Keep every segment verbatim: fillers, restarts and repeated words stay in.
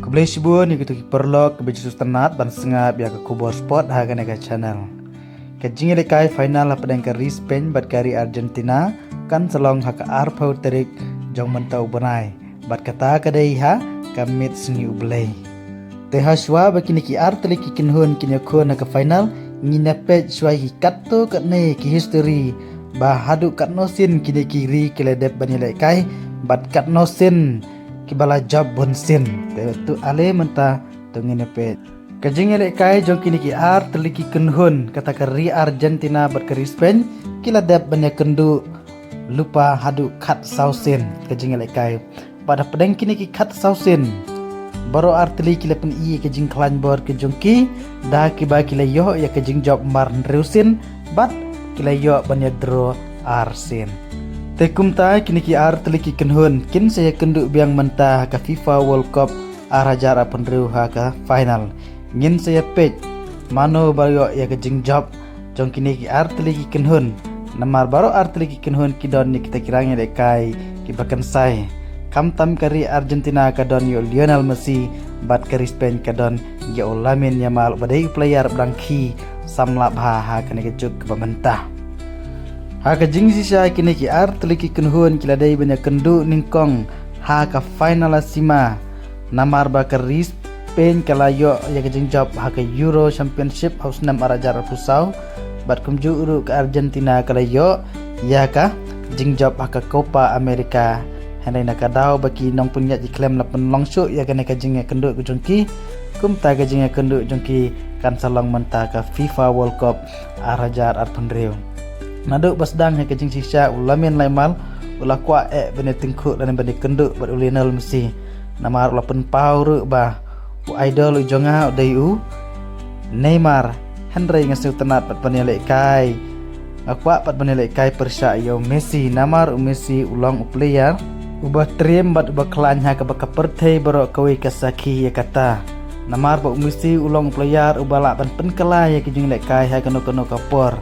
Khublei shibun ïa kito ki paralok kiba ju sngewtynnat ban sngap ïa ka khubor sport ha kane ka channel. Ka jingïalehkai final hapdeng ka ri Spain bad ka ri Argentina kan sa long ha ka arphew tarik jong mynta u bnai, bad kata ka dei ha ka miet sngi U Blei. Te hashwa ba kine ki artylli ki kynhun kin ïakhun ha ka final, ngin ïa peit shwa hi katto katne ki history ba haduh katno sien kine ki ri ki la dep ban ïalehkai bad katno sien kiba la jop bun sien. Te to ale mynta to ngin ïa peit. Ka jingïalehkai jong kine ki artylli ki kynhun, kata ka ri Argentina bad ka ri Spain, ki la dep ban ïakynduh lypa haduh khatsaw sien ka jingïalehkai. Bad hapdeng kine ki khatsaw sien, baroh artylli ki la pyni ïa ka jingkhlaiñ bor ka jong ki da kiba ki la ïoh ïa ka jingjop mar hynriew sien bad ki la ïoh ban ïa draw ar sien. Te kumta kine ki artylli ki kynhun kin sa ïakynduh biang mynta ha ka FIFA World Cup ar hajar arphew hynriew ha ka final. Ngin sa ïa peit mano ba ïoh ïa ka jingjop jong kine ki artylli ki kynhun. Namar baroh artylli ki kynhun ki don ïa kita ki rangïalehkai kiba kynsai. Khamtam ka ri Argentina ka don ïa u Lionel Messi bad ka ri Spain ka don ïa u Lamine Yamal ba dei u player ba dang khie samla bha ha kane ka juk kaba mynta. Ha ka jingshisha kine ki artylli ki kynhun ki la dei ban ïakynduh nyngkong ha ka final la sima. Namar ba ka ri Spain ka la ïoh ïa ka jingjop ha ka Euro Championship ha u snem ar hajar arphew saw. Bad kumjuh ruh ka Argentina ka la ïoh ïa ka jingjop ha ka Copa America. Hynrei na ka daw ba ki nongpynïaid ki khlem la pynlong shuh ïa kane ka jingïakynduh ka jong ki, kumta ka jingïakynduh jong ki kan sa long mynta ka FIFA World Cup ar hajar arphew hynriew. Naduh ba sdang ha ka jingshisha u Lamine Yamal u la kwah eh ban ïa tyngkhuh lane ban ïa kynduh bad u Lionel Messi. Namar u la pynpaw ruh ba u idol u jong nga u dei u Neymar. Hynrei nga sngewtynnat pat ban ïalehkai, nga kwah pat ban ïalehkai pyrshah ïa u Messi. Namar u Messi u long u player uba triem bad uba khlaiñ ha kaba ka pyrthei baroh kawei ka sakhi ïa kata. Namar ba u Messi u long u player uba lah ban pynkylla ïa ka jingïalehkai ha kano kano ka por.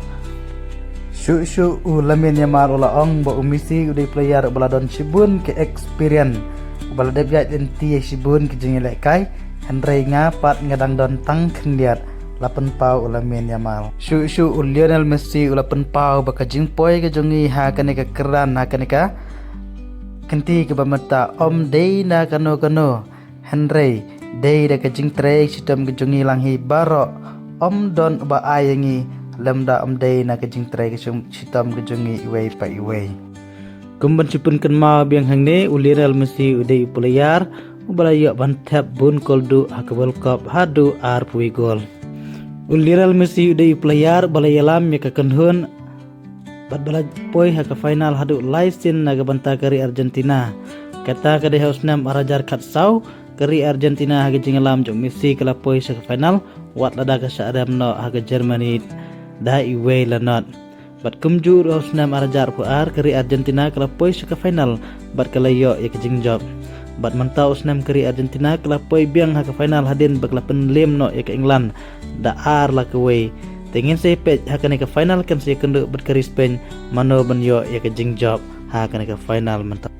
Shuh shuh u Lamine Yamal u la ong ba u Messi u dei player uba la don shibun ka experience, uba la dep ïaid lynti ïa shibun ka jingïalehkai. Hynrei nga pat nga dang don tang khyndiat, la pynpaw u Lamine Yamal. Shuh shuh u Lionel Messi u la pynpaw ba ka jingpoi ka jong ngi ha kane ka kyrdan, ha kane ka kynti kaba mynta ym dei na kano kano. Hynrei dei da ka jingtrei shitom ka jong ngi lang hi baroh, ym don uba ai ïa ngi lymda ym dei na ka jingtrei ka shim-, shitom ka jong ngi iwei pa iwei. Kum ban shu pynkynmaw biang hangne, u Lionel Messi u dei u player uba la ïoh ban thep bun kol duh ha ka World Cup haduh arphew gol. U Lionel Messi u dei u player uba la ïalam ïa ka kynhun bad ba la poi ha ka final haduh lai sien na ka bynta ka ri Argentina. Kata ka dei ha u snem ar hajar khatsaw, ka ri Argentina ha ka jingïalam jong u Messi ka la poi sha ka final, wat lada ka shah rem noh ha ka Germany da iwei la not. Bad kumjuh ruh ha u snem ar hajar arphew ar, ka ri Argentina ka la poi sha ka final bad ka la ïoh ïa ka jingjop. Bad mynta u snem ka ri Argentina ka la poi biang ha ka final hadien ba ka la pynliem noh ïa ka England da ar la kawei. Te ngin sa ïa peit ha kane ka final kan sa ïakynduh bad ka ri Spain, mano ban ïoh ïa ka jingjop ha kane ka final mynta.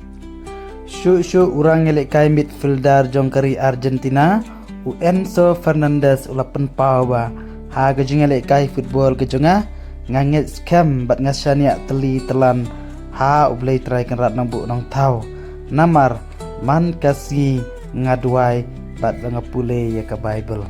Shuh shuh u rangïalehkai midfielder jong ka ri Argentina, u Enzo Fernandez u la pynpaw ba ha ka jingïalehkai football ka jong nga, nga ngeit skhem bad nga shaniah tylli tylan ha U Blei Trai Kynrad Nongbuh Nongthaw. Namar man ka sngi nga duwai bad ba nga pule ïa ka Baibl.